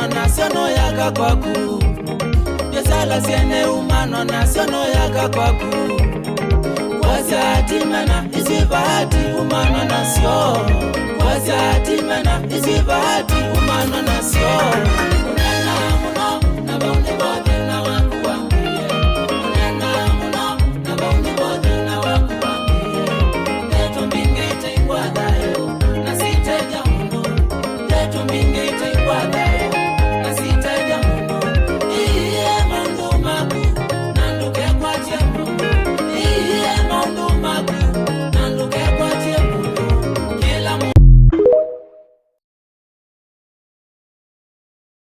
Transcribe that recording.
Umano nasio yaka kwaku. Biasala siene umano nasio yaka kwaku. Kwazatimana isivati umano nasio. Kwazatimana isivati.